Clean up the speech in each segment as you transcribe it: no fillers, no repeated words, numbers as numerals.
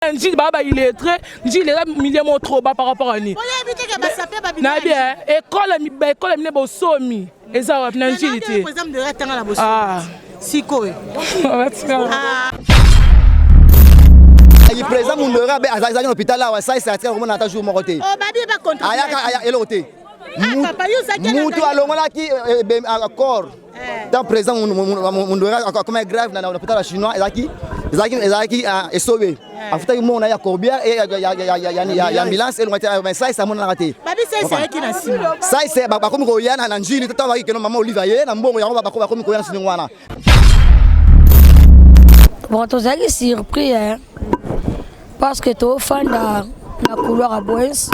Njili ba ba illettré, njili eza milieu moko trop bas par rapport à nini? Nayebi école ba école mine bosomi eza wapi na njili te. Ah. Sikoyo. Président Mundora azalaki na hôpital awa sai sai atikala komona ata jour moko te. Oh, Ayaka eloko te. Mutu alongolaki corps tant président Mundora akomaki grave na hôpital ya chinois ezalaki ezalaki ezalaki esobe afutaki mbongo na ye ya corbillard ya ambulance elonga te mais saisa amonanaka te saisa bakomi koya na njili to ntango bakikeno mama olive aye na mbongo yango bakomi koya na siningo wana. Bon, tozalaki surpris hein, parce que tofanda na couloir ya Boens,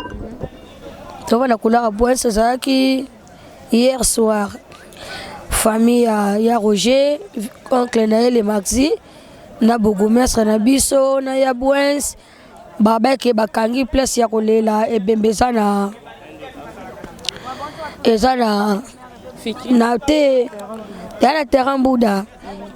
tofanda na couloir ya Boens, ezalaki hier soir, famille ya Roger, oncle na ye le Maxi na bourgmestre na biso na ya Boens, babeke bakangi place ya kolela ebembe eza na eza na na te ya na terrain Bouddha.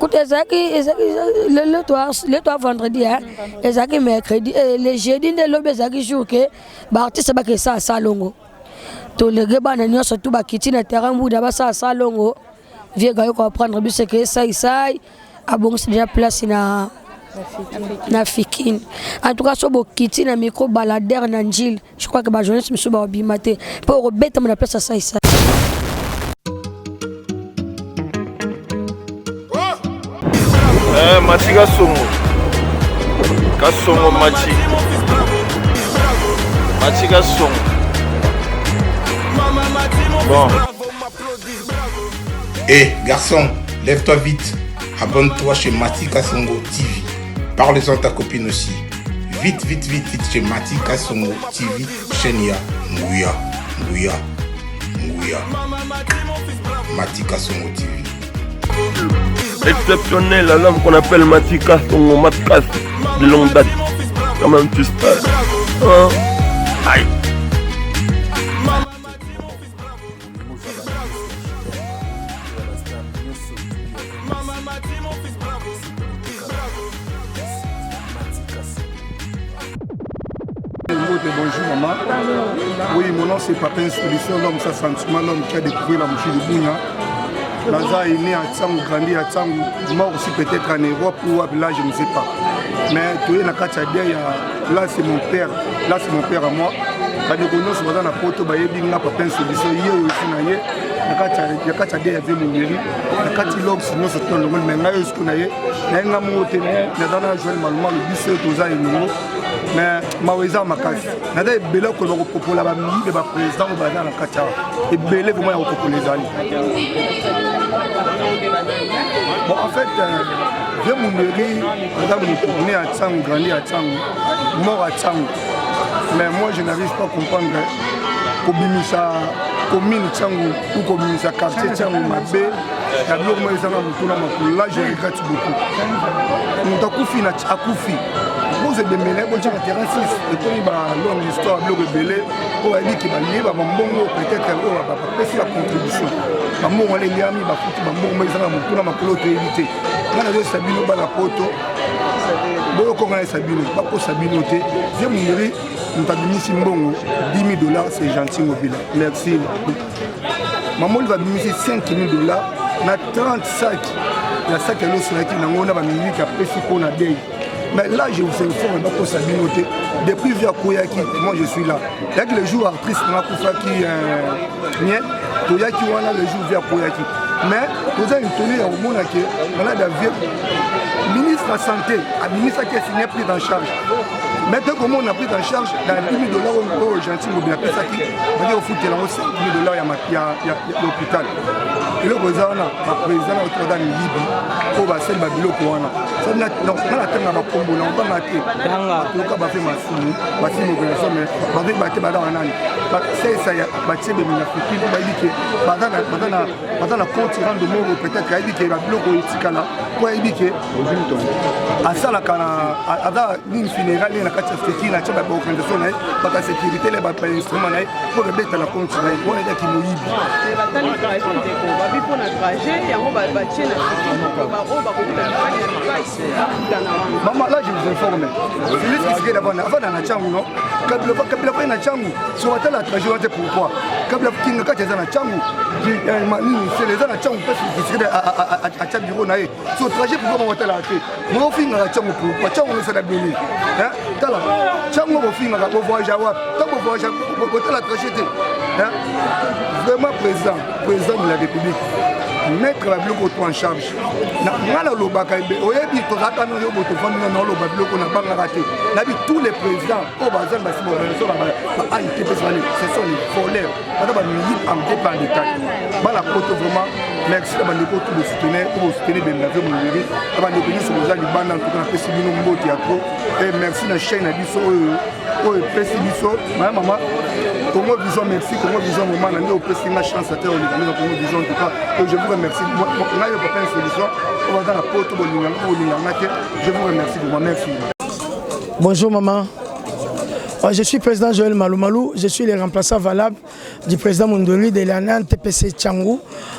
Kuta ezalaki ezalaki le toa vendredi hein, ezalaki mercredi le jeudi nde lobi ezalaki jour ke ba artiste bakesala salongo tolege bana nyonso tu bakiti na terrain Bouddha basala salongo vieux gayo ko apprendre biso ke sai sai abongisi déjà place na na Fikine. En tout cas so bokiti na micro baladeur na Njili, je crois que ba journaliste misu ba obima te po obeta na place ya sai sai. Mati Kasongo. Kasongo Mati. Mati Kasongo. Bon. Hé, garçon, lève-toi vite. Abonne-toi chez Mati Kasongo TV. Parle-en à ta copine aussi. Vite, vite, vite, vite chez Mati Kasongo TV. Chaîne ya Nguya, Nguya, Nguya. Mati Kasongo TV. Exceptionnel, l'homme qu'on appelle Mati Kasongo, Matkas, de longue date. Quand même, tu sais. Hein? Aïe. Bonjour maman. Oui, mon nom c'est Papin Solution, l'homme sans sentiment, l'homme qui a découvert la mouche de Bounia. Naza est né à Tsangou, grandi à Tsangou, mort aussi peut-être en Europe ou là, je ne sais pas. Mais tu es na kati ya là c'est mon père, là c'est mon père à moi. Bandeko nyonso baza na poto bayebi nga Papin Solution, ye oyo esi na ye na kati ya deuil ya vieux Munderi, na kati logs nyonso to longoli, mais ngai oyo siko na ye, na ye nga moko te, naza na Joël Malumalu, biso oyo toza elongo. Mais mawa eza makasi, naza ebele koloba kopopola bamiyibe ba président oyo baza na kati awa, ebele vraiment ya kopopola ezali. Bon, en fait, vieux Munderi aza motu né à Tsangou, grandi à Tsangou, mort à Tsangou. Mais moi je n'arrive pas à comprendre kobimisa commune Tsangou ou kobimisa quartier Tsangou mabe ya biloko moko ezanga motu na makolo. Là je regrette beaucoup. Moto akufi na akufi bozo ebembele botia na terrain 6 ekomi ba longue histoire biloko ebele oyo bayebi ke balie ba bambongo peut-être oyo bapesi ba contribution bambongo wana eliami bafuti bambongo moko ezanga motu na makolo toyebi te. Nga nazoyesa bino bana poto boyokonga nayesa bino bakosa bino te. Vieux Munderi moto abimisi mbongo 10 000 dollars, c'est gentil Ngobila, merci. Mama Olive abimisi 5 000 dollars na 30 sacs ya sac ya loso nayaki nango na bamiliki apesi mpo na deuil. Mais là je vous informe bakosa bino te, depuis vieux akweyaki, moi je suis là. Yaki le jour actrice nanga akufaki miel toyaki wana le jour vieux akweyaki, mais toza étonné ya komona ke malade ya vieux ministre ya santé abimisaki esigne prise en charge. Mais te komona prise en charge na 10 000 dollars oyo Gentil Ngobila apesaki, baki kofutela yango 5 000 dollars ya l'hôpital. Eloko eza wana baprésident na bato baza miyibi oyo basali babiloko wana. Nga natanga bakombo na obanga te, batoka bafe masumu basimi organisation, mais bazoyeba te baza banani. Basalisa batie bemi na fiki mpo bayebi ke baza na compte rando moko, peut-être ayebi ke babiloko etikala. Mpo ayebi ke asalaka na aza nini funéral na kati ya feki na tia baorganisation na ye, bato ya sécurité le bainstrument na ye mpo kobeta na compte na ye. Wana ezaki moyibi. Batali trajet, ndeko, babi mpo na trajet yango batie na oyo bakokuta bipai na bipai, bakutana wana. Mama, là je vous informe, Félix Tshisekedi avanda na Tshangu, non? Kabila, Kabila fai na Tshangu. So batala trajet wana te. Pourquoi Kabila kinga kati eza na Tshangu, nini sele eza na Tshangu mpe Tshisekedi atya bureau na ye. So trajet, pourquoi batalaka te? Bofingaka Tshangu pourquoi? Tshangu nosala bini? Tala Tshangu, bofingaka, bovoyage wapi? Ntango bovoyage, botala trajet te. Vraiment, président, président de la République, mettre babiloko to en charge. Nga nalobaka, oyebi, tozalaka no yo bo tovandi na oloba biloko nabangaka te. Nabi tous les présidents oyo baza na basima organisation ba AITPS bani, ce sont les voleurs, baza bamiyibi en groupe, en détail. Bana poto, vraiment merci na bandeko to bosoutenir, to bosoutenir Bemnave Monderi, na bandeko nyonso boza libanda. En tout cas napesi bino mbote ya trop et merci na chaîne na biso oyo oyo epesi biso maya mama Congo Vision. Merci Congo Vision, mama na nde opesi nga chance ate oleka na Congo Vision. En tout cas je vous remercie. Ngai yo papa solution oyo baza na poto, bolinganga, bolinganga te, je vous remercie vraiment, merci. Bonjour maman. Je suis président Joël Maloumalou, je suis le remplaçant valable du président Mundoli de l'ANAN TPC Tshangu.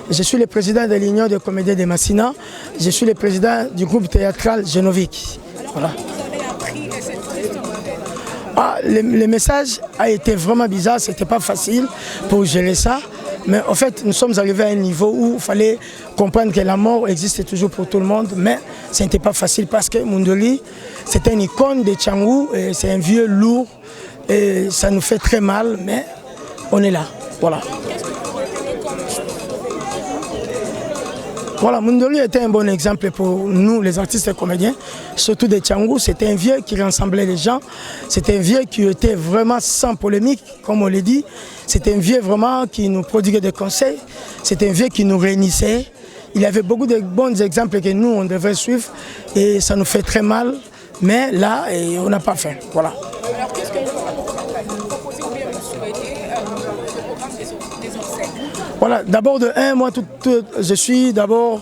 Je suis le président de l'Union des comédiens de Massina. Je suis le président du groupe théâtral Genovic. Voilà. Ah, le message a été vraiment bizarre, c'était pas facile pour gérer ça. Mais en fait, nous sommes arrivés à un niveau où il fallait comprendre que la mort existe toujours pour tout le monde, mais ce n'était pas facile parce que Mundoli, c'est une icône de Tshangu, et c'est un vieux lourd, et ça nous fait très mal, mais on est là. Voilà. Voilà, Mundoli était un bon exemple pour nous, les artistes et comédiens, surtout de Tshangu. C'était un vieux qui rassemblait les gens. C'était un vieux qui était vraiment sans polémique, comme on l'a dit. C'était un vieux vraiment qui nous prodiguait des conseils. C'était un vieux qui nous réunissait. Il avait beaucoup de bons exemples que nous, on devrait suivre. Et ça nous fait très mal. Mais là, et on n'a pas fait. Voilà. Alors, qu'est-ce que vous proposez ou bien vous souhaitez le programme des obsèques? Voilà, d'abord de un, moi, je suis d'abord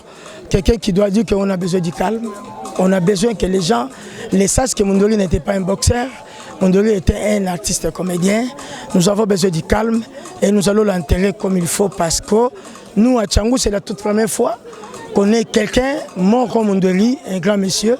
quelqu'un qui doit dire qu'on a besoin du calme. On a besoin que les gens les sachent que Mundoli n'était pas un boxeur. Mundoli était un artiste comédien. Nous avons besoin du calme et nous allons l'enterrer comme il faut parce que nous, à Tshangu, c'est la toute première fois qu'on ait quelqu'un mort comme Mundoli, un grand monsieur.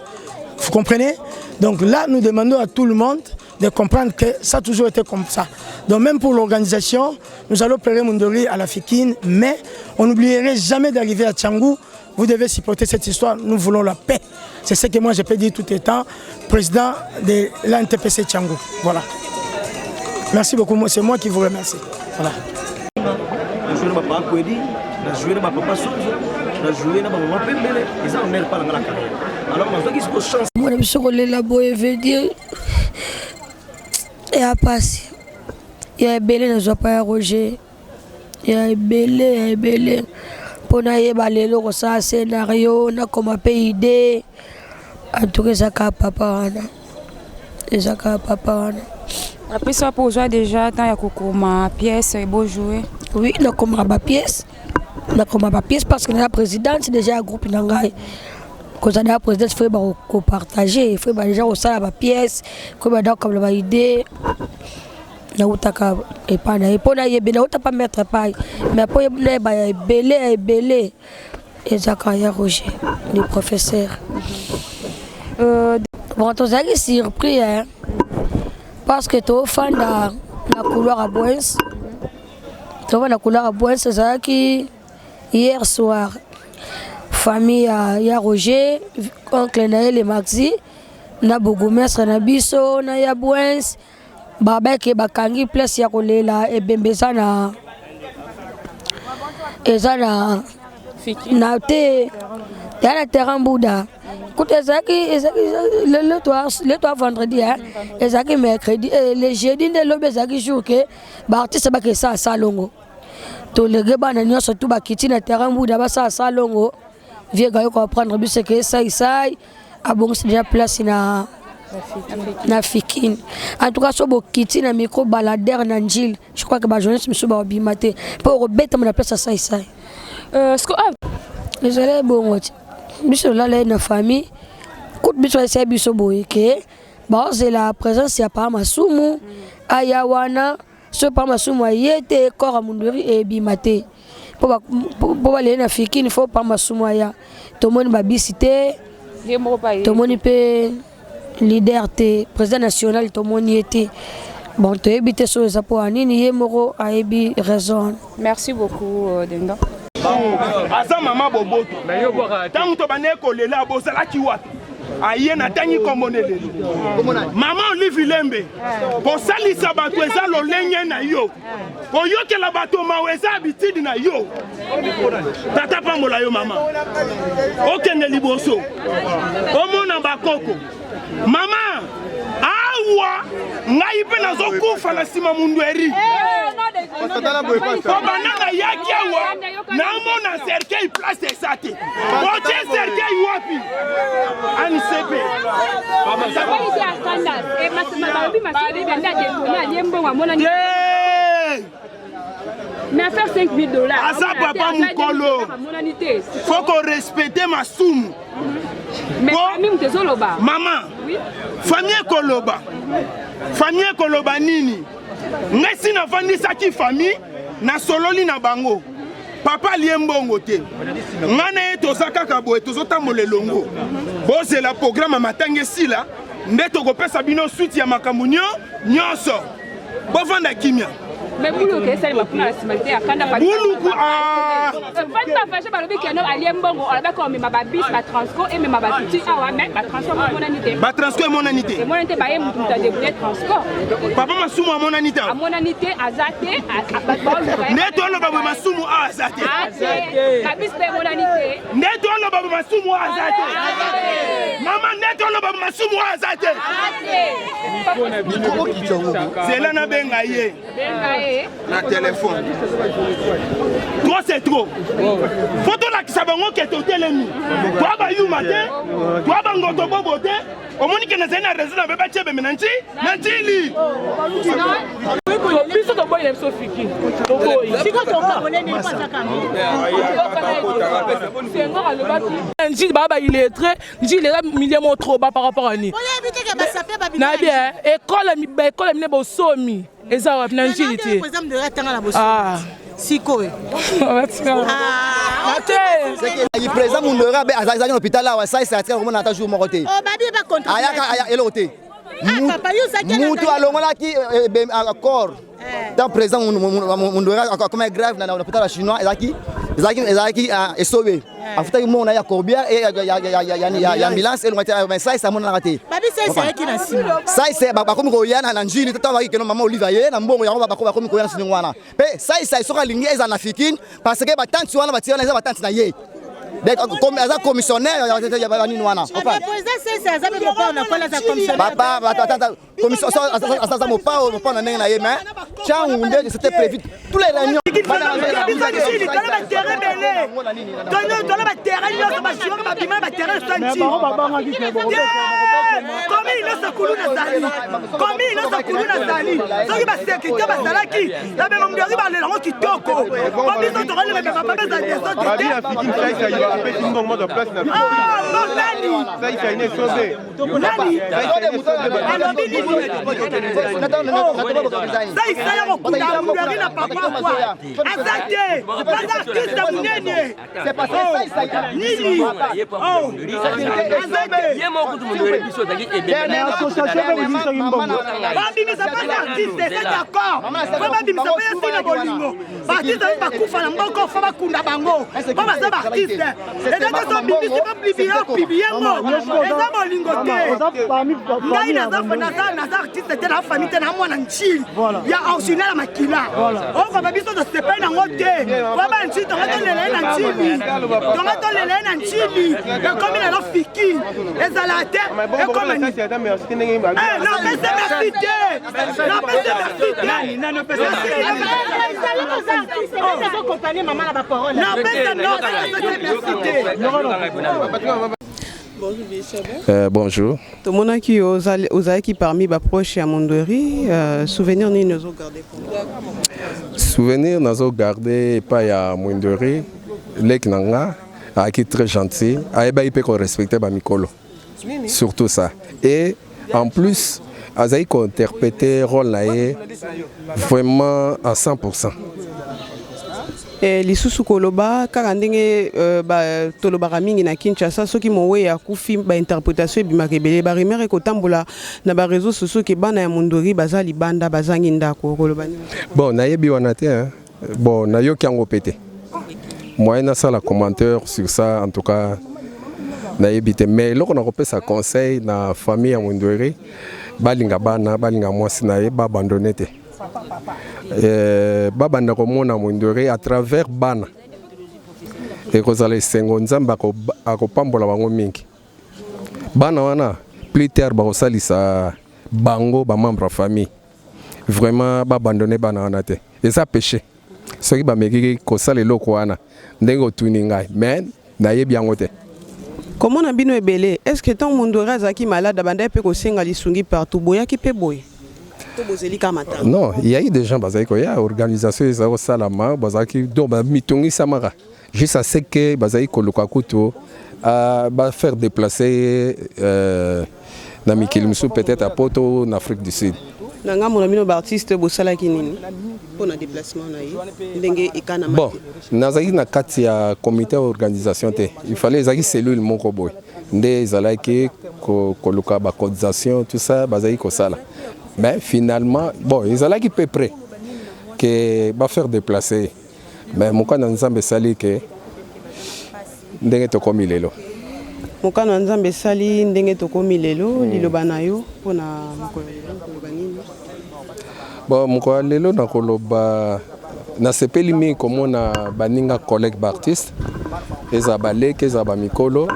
Vous comprenez? Donc là, nous demandons à tout le monde de comprendre que ça a toujours été comme ça. Donc même pour l'organisation, nous allons pleurer Mundoli à la Fikine, mais on n'oublierait jamais d'arriver à Tshangu. Vous devez supporter cette histoire, nous voulons la paix. C'est ce que moi je peux dire tout le temps, président de l'ANTPC Tshangu. Voilà. Merci beaucoup, c'est moi qui vous remercie. Voilà. Najoué na bapapa Kwedi, najoué na bapapa Sonzo, najoué na bamama Pembele. Eza honneur mpa na nga na carrière. Alors nazwaki siko chance. Mona biso kolela boye veut dire ya pasi ya ebele. Nazwa pa ya Roger ya ebele, ya ebele, mpo nayeba lelo kosala scénario, nakoma mpe idée. En tout cas eza kaka papa wana, eza kaka papa wana. Apesi wapi ozwa déjà temps ya kokoma pièce ebojouer? Oui, nakomaka bapièce, nakoma bapièce parce que naza présidente déjà ya groupe na ngai. Kozala ya présidente, faut yeba kopartage, faut yeba déjà kosala bapièce, koyeba da kokamela baidée. Nautaka epai na ye mpo nayebi, nauta pa maître epai, mais mpo nayeba ya ebele, ya ebele ezaka ya Roger le professeur. Bon, tozalaki surpris, hein, parce que tofanda na couloir ya Boins, tofanda na couloir ya Boins. Ezalaki hier soir, famille ya Roger, oncle na ye le Maxi na bourgmestre na biso na ya Boins, babeke bakangi place ya kolela ebembe. Eza na te, ya na terrain Buda. Kuta ezalaki le toa vendredi, ezalaki mercredi, le jeudi nde lobi ezalaki jour ke baartiste bakesala salongo. Tolege bana nyonso tu bakiti na terrain Buda, basala salongo. Vieux gayo comprendre biso ke saisai abongisi déjà place na Fikine. En tout cas so bokiti na micro baladeur na Njile, je crois que bajournaliste mosusu bakobima te mpo okobetama na place ya saisai. Ezali bongo ti. Biso tolala ye na famille. Kutu biso ayesaki biso boye ke baozela présence ya papa Masumu aya wana. Soki papa Masumu aye te, corps ya Mundweri ebima te. Po baleye na Fikini, faut papa Masumu aya. Tomoni babisi te, tomoni pe leader te, président national tomoni ye te. Bon, toyebi te soki eza mpo ya nini, ye moko ayebi raison. Merci beaucoup, Dendo. Aza mama boboto. Ntango tobandaki kolela, bozalaki wapi? Aye natangi kombo nde lelo. Mama Olive Lembe, kosalisa bato eza lolenge na yo, koyokela bato mawa eza habitude na yo. Tata pambola yo mama, okende liboso, omona bakoko. Mama, awa ngai mpe nazokufa na nsima mundweri po banda nayaki awa namona cercueil place eza te. Botie cercueil wapi? Ancp aza papa mokolo, fo korespecte masumu. Mama, famille ekoloba, famille ekoloba nini? Ngai si nafandisaki famille, nasololi na bango, papa alie mbongo te, ngai na ye toza kaka boye, tozotambola elongo. Bozela programme ya matanga esila nde tokopesa bino suite ya makambo nyonso. Bovanda kimia. Mais buluku esalema kuna na nsima te, akanda. Buluku fati bafashe balobi keno alie mbongo, alobaki omema babis, batransco emema batuti awa, mais batransco emonani te. Batransco emonani te. Emonani te, baye mutu mutu adebrouille transport. Papa Masumu amonani te. Amonani te, aza te. Nde toloba boye, Masumu awa aza te. Babis mpe emonani te. Nde toloba boye, Masumu awa aza te. Mama, nde toloba boye, Masumu awa aza te. Zela nabenga ye na telefone. Trop c'est trop, fo tolakisa bango ke totelemi. Toa bayuma te, toa bangoto bobo te. Omoni ke nazali na raison na be batie beme na nti na ntili. Biso toboyi na biso fiki, toboyi. Senghor alobaki Njili baa baillettré. Njili eza milieu moko trop bas par rapport à nini? Nayebi école, baekole mine bosomi eza wapi na Njili te? Sikoyo président Mundweri azalaki na hôpital awa, saisa atikala komona ata jour moko te, ayaka eloko te. Mutu alongolaki corps tant président Mundweri akoma grave na hôpital ya chinois, ezalaki Esobe. Afutaki mbongo na ye ya corbillard ya ambulance elonga te, mais saisa amonanaka te. Saisa bakomi koya na Njili ntango baki keno mama Olive aye na mbongo yango, bakomi koya na siningo wana. Mpe saisa soki alingi ezala na Fikine, parce que batanti wana batia wana eza batanti na ye, aza commissionnaire ya nini wana. Papa commission aza mopao, mopao na ndenge na ye, mais Tshangu nde c'était prévu tous les réunions. Biso Njili tala baterrain ebele, tala baterrain nyonso, bajoueur babima na baterrain so Njili. Commune nyonso kulu nazali, commune nyonso kulu nazali. Soki basécurité bazalaki na bema Mundweri, balela yango kitoko, po biso tokolela bema papa eza desordre te. Nani nani alobi nini? Saisaya kokunda Mundweri na papa kwa aza te, aza artiste monene nini, aza te. Babimisa mpasi artiste, c'est d'accord, fo babimisa mpo yesina bolingo. Baartiste oyo bakufa na mboko, fo bakunda bango mpo baza baartiste. Eza te so bibisi bapublie publie ngo, eza bolingo te. Ngai naza artiste te, na famille te, na mwana Ntili ya original ya makila. Okoba biso tosepeli nango te, po bana Ntili tonga tolela ye na Ntili, tonga tolela ye na Ntili. Ekomi lelo fiki ezala te, ekoma napesa merci te, napesa merci te. Napesa merci te. Bonjour. Tomonaki yo ozalaki parmi baproche ya Mondweri. Souvenir nini ozogarde? Souvenir nazogarde epai ya Mwindweri, leki na nga. Azalaki très gentil, ayebaki mpe korespecte bamikolo, surtout ça. Et en plus azalaki kointerpréter rôle na ye vraiment à 100%. Lisusu koloba kaka ndenge tolobaka mingi na Kinshasa, soki mowei akufi, bainterprétation ebimaka ebele, barumeur ekotambola na baréseau sociaux ke bana ya Mundweri baza libanda, bazangi ndako. Koloba nini? Bon, nayebi wana te, hein. Bon, nayoki yango mpe te, moyen nasala commentaire sur ça, en tout cas nayebi te. Mais eloko nakopesa conseil na famille ya Mundweri, balinga bana, balinga mwasi na ye, baabandonner te. Babanda komona Mundweri à travers bana, ekozala esengo. Nzambe akopambola bango mingi. Bana wana plus tard bakosalisa bango bamembre ya famille. Vraiment, baabandonner bana wana te, eza péché soki bamekiki kosala eloko wana. Ndenge otuni ngai, mais nayebi yango te. Komona bino ebele, est ce que ntango Mundweri azalaki malade, abandaki mpe kosenga lisungi partout, boyaki mpe boye to bozeli kaka matanga? Non, il y a eu des gens bazalaki koya, organisation ezali kosalama, bazalaki donc bamitungisamaka jusqu'à ce que bazalaki koluka kutu bafaire déplacer na mikili mosusu, peut-être à Poto, na Afrique du Sud. Na ngambo na bino baartiste, bosalaki nini mpo na déplacement na ye ndenge ekanama? Bon, nazalaki na kati ya comité ya organisation te. Il fallait ezalaki cellule moko boye nde ezalaki koluka bacotisation, tout ça bazalaki kosala. Mais finalement, bon, ezalaki peu près ke bafaire déplacer, mais mokano ya Nzambe esali ke ndenge tokomi lelo. Mokano ya Nzambe esali ndenge tokomi lelo. Liloba na yo mpona mokolo lelo, koloba nini? Bon, mokolo ya lelo nakoloba, nasepeli mingi komona baninga collègue baartiste, ezala baleki, ezala bamikolo,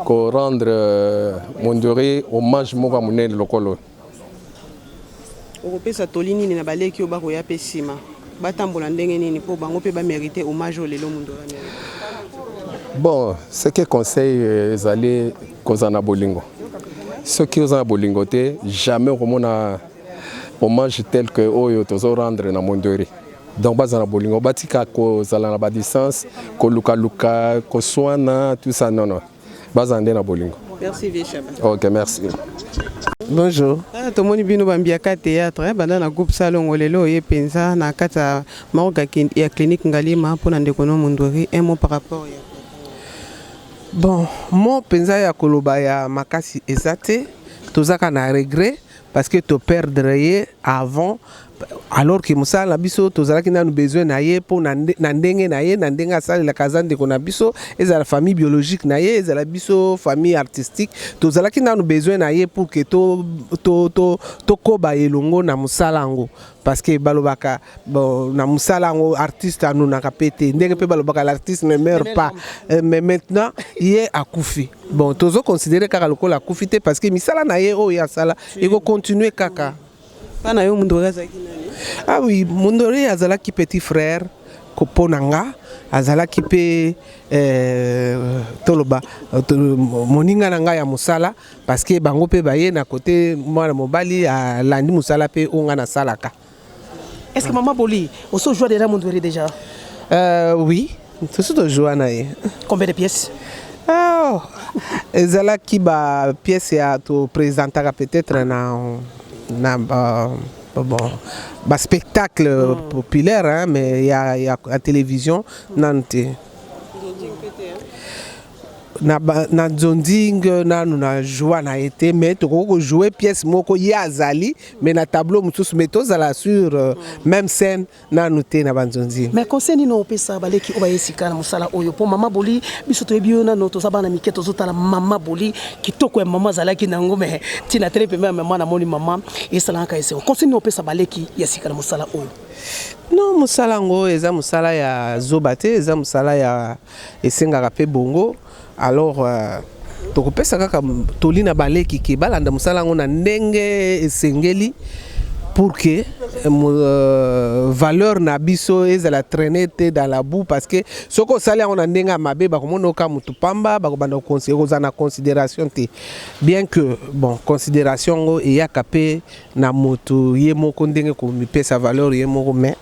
korendre Mundweri hommage moko ya monene lokolo. Okopesa toli nini na baleki oyo bakoya mpe nsima? Batambola ndenge nini mpo bango mpe bamérite hommage oyo lelo Mundweri amérite? Bon, ce que conseil ezali kozala na bolingo. Soki oza na bolingo te, jamais okomona hommage tel que oyo tozorendre na Mundweri. Donc bazala na bolingo, batika kozala na badistance, kolukaluka, koswana, tout ça, non, non, bazala nde na bolingo. Merci, vieux Chaba. Ok, merci. Bonjour. Ah, tomoni bino bambiaka théâtre banda na groupe Salongo, lelo oye mpenza na kati ya morgue ya clinique Ngaliema mpona ndeko no Mundweri. Un mot par rapport ya Bon, mo mpenza ya koloba ya makasi eza te. Tozaka na regret parce que toperdre ye avant, alors que mosala na biso tozalaki nanu besoin na ye mpo na ndenge na ye, na ndenge asalelaka. Aza ndeko na biso, ezala famille biologique na ye, ezala biso famille artistique, tozalaki nanu besoin na ye pour que tokoba elongo na mosala yango, parce que balobaka, bon, na mosala yango artiste anunaka mpe te, ndenge mpe balobaka l'artiste ne meurt pas. Mais maintenant ye akufi, bon, tozoconsidérer kaka lokola akufi te, parce que misala na ye oyo asala ekocontinue kaka. Mpa na yo, Mundweri azalaki nani? Ah oui, Mundweri azalaki petit frère mpo na nga, azalaki mpe toloba moninga na ngai ya mosala, parce que bango mpe baye na kote mwana mobali alandi mosala mpe oyo ngai nasalaka. Est-ce que Maman Boli, on joue déjà Mundweri déjà? Oui, tosi tozwa na ye. Combien de pièces? Oh, ezalaki bapièce ya toprésentaka peut-être na bon, baspectacle populaire, hein, mais ya télévision nanu te. Na nzonding nanu na joie na ye te, mais tokoki kojouer pièce moko ye azali, mais na tableau mosusu, mais tozala sur même scène nanu te na banzonzing. Mais conseil nini opesa baleki oyo baye sika na mosala oyo? Mpo Mama Boli, biso toyebi yo nano toza bana mike, tozotala Mama Boli, kitoko ya mama azalaki nango, mais ntina tele pembe ya mama, namoni mama esalaka esengo. Conseil nini opesa baleki ya sika na mosala oyo? Non, mosala yango eza mosala ya zoba te, eza mosala ya esengaka mpe bongo. Alors tokopesa kaka toli na baleki ke balanda mosala yango na ndenge esengeli, pour que valeur na biso ezala traîner te dans la boue, parce que soki osali yango na ndenge ya mabe, bakomona oka motu pamba, bakobanda kozala na considération te. Bien que bon, considération yango eyaka mpe na moto ye moko, ndenge komipesa valeur ye moko, mais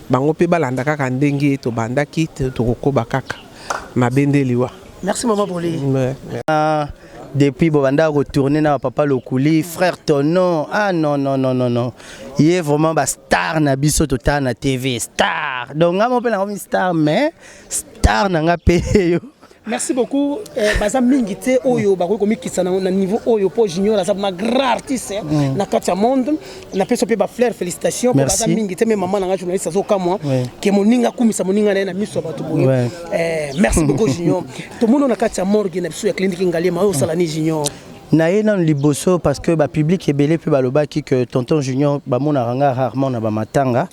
bango mpe balanda kaka ndenge tobandaki, tokokoba kaka. Mabe nde liwa. Merci maman Boli. Ouais. Ah, depuis bobanda retourner na papa Lokuli, frère Tonon. Ah non non non non non. Il est vraiment ba star na biso total na TV, star. Donc nga mo pe na star mais star na nga pe yo. Merci beaucoup eh, baza mingi te oyo bakoki komikitisa na, na niveau oyo mpo junior aza ma grand artiste eh, mm. na kati ya monde napesi mpe bafleur félicitation mpo baza mingi te me mama na nga journaliste azokamwa ouais. ke moninga akumisa moninga na ye na miso ya bato boye ouais. eh, merci beaucoup junior tomoni na kati ya morgue na biso ya clinique ngaliema oyo osala ni junior na ye nanu liboso parce que bapublic ebele mpe balobaki que tonton junior bamonaka nga rarement na bamatanga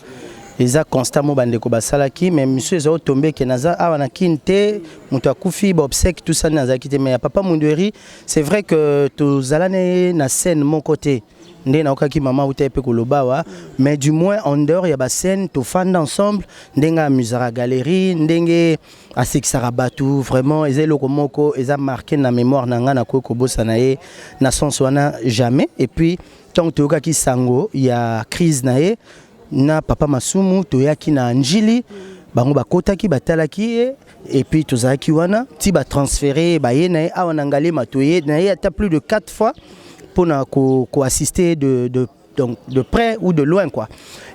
eza constat mo bandeko basalaki mais misu eza otombe ke naza awa na kin te moto akufi ba obsèque tout ça nazalaki te mais ya papa Mundueri c'est vrai que tozala na ye na scène moko te nde naokaki mama auta ye mpe koloba awa mais du moins en dehors ya bascène tofanda ensemble ndenge amusaka galerie ndenge asekisaka bato vraiment eza eloko moko eza marqué na mémoire na ngai nakoki kobosana ye na sens wana jamais et puis ntango toyokaki sango ya crise na ye na papa Masumu toyaki na Njili bango bakotaki batalaki ye et puis tozalaki wana ti batransfere baye na ye awa na Ngaliema toye na ye ata plus de 4 fois mpona koassiste de, de, donc de près ou de loin quoi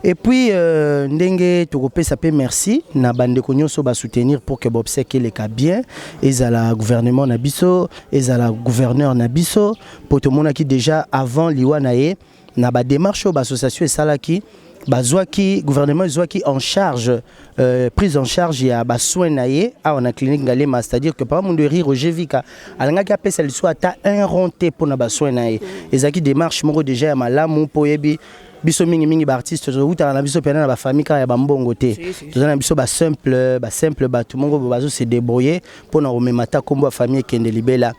et puis euh, ndenge tokopesa mpe merci na bandeko nyonso basoutenir pour que bobsek eleka bien ezala gouvernement na biso ezala gouverneur na biso mpo tomonaki déjà avant liwa na ye Na ba demarches oyo ba associations esalaki, bazwaki gouvernement ezwaki en charge euh, prise en charge ya ba soins na ye awa na clinique Ngaliema, c'est-à-dire que papa Mundueri Roger Vika alingaki apesa lisusu ata un rond te pona ba soins na ye. Ezalaki démarche moko déjà ya malamu mpo oyebi biso mingi mingi ba artistes tozowutaka na biso pena na ba famille kaka ya ba mbongo te, toza na biso ba simple ba simple bato moko bazo se débrouiller pona komema ata kombo ya famille ekende libela.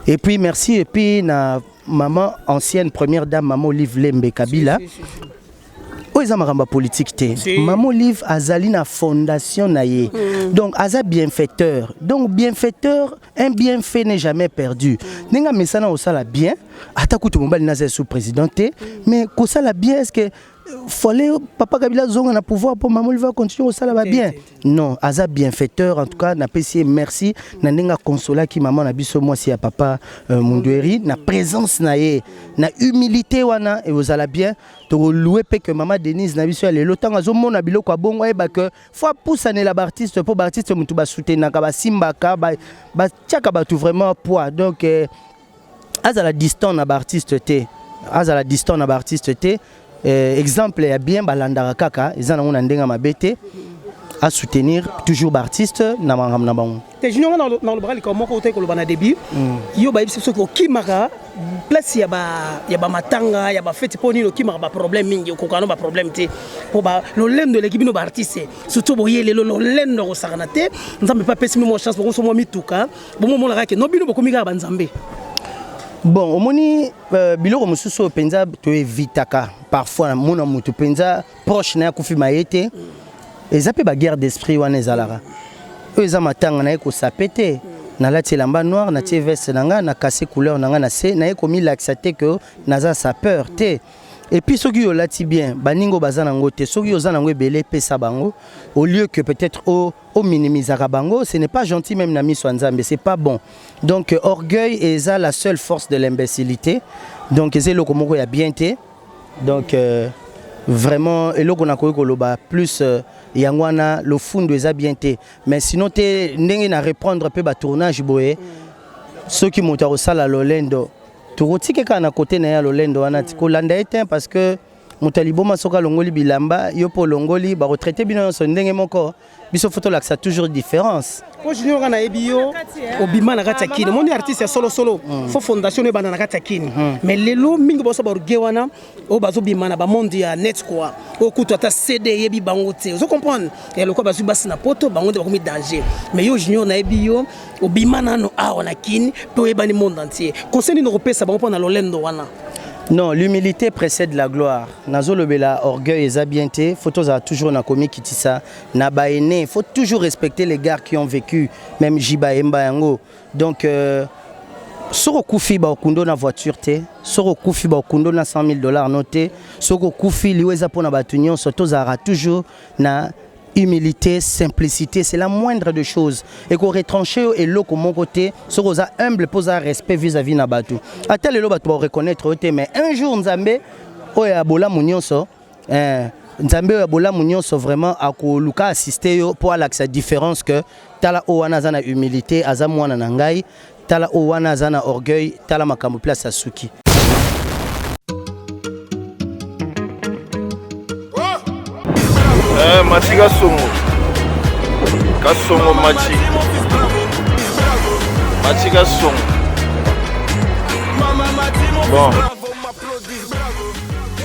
Et puis merci et puis na Maman ancienne première dame maman Olive Lembe Kabila oyo eza makambo ya politique te maman Olive azali na fondation na ye mm. donc aza bienfaiteur donc bienfaiteur un bienfait n'est jamais perdu mm. ndenge amesana kosala bien ata kutu mobali naza sous président te mm. mais kosala bien est ce que fallait papa Kabila zonga na pouvoir pour maman va continuer kosala ba bien non aza bienfaiteur en tout cas napesi ye merci na ndenge aconsolaki mama na biso mwasi ya papa euh, Mundueri na présence na ye na humilité wana ekozala bien tokoloue mpe que mama Denise na biso ya lelo ntango azomona biloko ya bongo ayeba que fo apusanela baartiste mpo baartiste motu basoutenaka basimbaka batiaka bato vraiment poids donc eh, azala distant na baartiste te azala distant na baartiste te eh, exemple ya bien balandaka kaka eza nango na ndenge mabe te a soutenir toujours baartiste na makambo na bango te junior nga nalobaka likambo moko otaki koloba na début mm. yo bayebisi soki okimaka place ya bamatanga ya bafeti mpo nini okimaka baproblème mingi okokana no baproblème te mpo lolendo eleki bino baartiste surtout boye lelo lolendo akosakana te nzambe mpe apesi bino mwa chance bokoso mwa mituka bomomonaka ke no bino bokomi kaka banzambe bon omoni euh, biloko mosusu oyo mpenza toevitaka parfois namona motu mpenza proche na ye akufi maye te eza mpe baguerre d'esprit wana ezalaka oyo eza matanga naye kosape te nalati elamba noir natie veste na ngai na kase couleur na ngai na se naye komilakisa te ke naza sapeur te et puis soki yo olati bien baninga oyo baza nango te soki oza nango ebele pesa bango au lieu que peut-être o o minimisaka bango ce n'est pas gentil même na miso ya nzambe c'est pas bon donc euh, orgueil eza la seule force de l'imbécilité donc eza eloko moko ya bien te donc euh, vraiment eloko nakoki koloba plus euh, yango wana lofundu eza bien te mais sinon te ndenge na reprendre mpe batournage boye soki moto akosala lolendo tokotika kaka na kote na ye ya lolendo wana kolanda ye te parce que moto ya liboma soki alongoli bilamba yo mpe olongoli bakotraite bino nyonso ndenge moko biso fo tolakisa toujours différence po junior nga nayebi yo obima na kati ya kini omoni artiste ya solosolo mm. fo fondation no ebanda na kati ya kini mm. mais lelo mingi baosa baorge wana oyo bazobima na bamonde ya net kua oyo kutu ata cd eyebi bango te ozo comprendre ya lokola bazwi basi na poto bango nde bakomi danger mais yo junior nayebi yo obima nano awa na kini mpe oyebani monde entier conseil nini okopesa bango mpo na lolendo wana Non, l'humilité précède la gloire. Nazolobela orgueil eza bien te, faut tozala toujours na komikitisa na ba aînés, faut toujours respecter les gars qui ont vécu, même Jiba Emba yango. Donc euh, soki okufi bakokundo na voiture te soki okufi bakokundo na 100 000 dollars no te soki okufi liwa eza mpona bato nyonso tozalaka toujours na Humilité, simplicité, c'est la moindre de choses. Eko retrancher yo eloko moko te soki oza humble mpo oza respect vis-à-vis na bato. Ata lelo bato ba reconnaître yo te, mais un jour Nzambe oyo ya bolamu nyonso eh, Nzambe oyo ya bolamu nyonso vraiment akoluka assister yo mpo alakisa différence que tala oyo wana aza na humilité, aza mwana na ngai, tala oyo wana aza na orgueil, tala makambo place asuki. Eh, Machi Kasongo. Kasongo Machi. Machi Kasongo. Bon.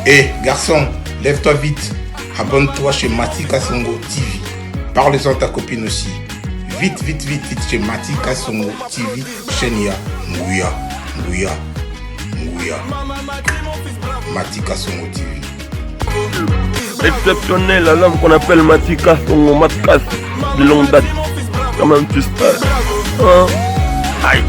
Eh, garçon, lève-toi vite. Abonne-toi chez Mati Kasongo TV. Parle-en à ta copine aussi. Vite, vite, vite, vite chez Mati Kasongo TV, chaîne ya Nguya, Nguya, Nguya. Mati Kasongo TV. Exceptionnel à l'homme qu'on appelle Mati Kasongo, Matkas, de longue date. Quand même, tu sais. Hein? Aïe.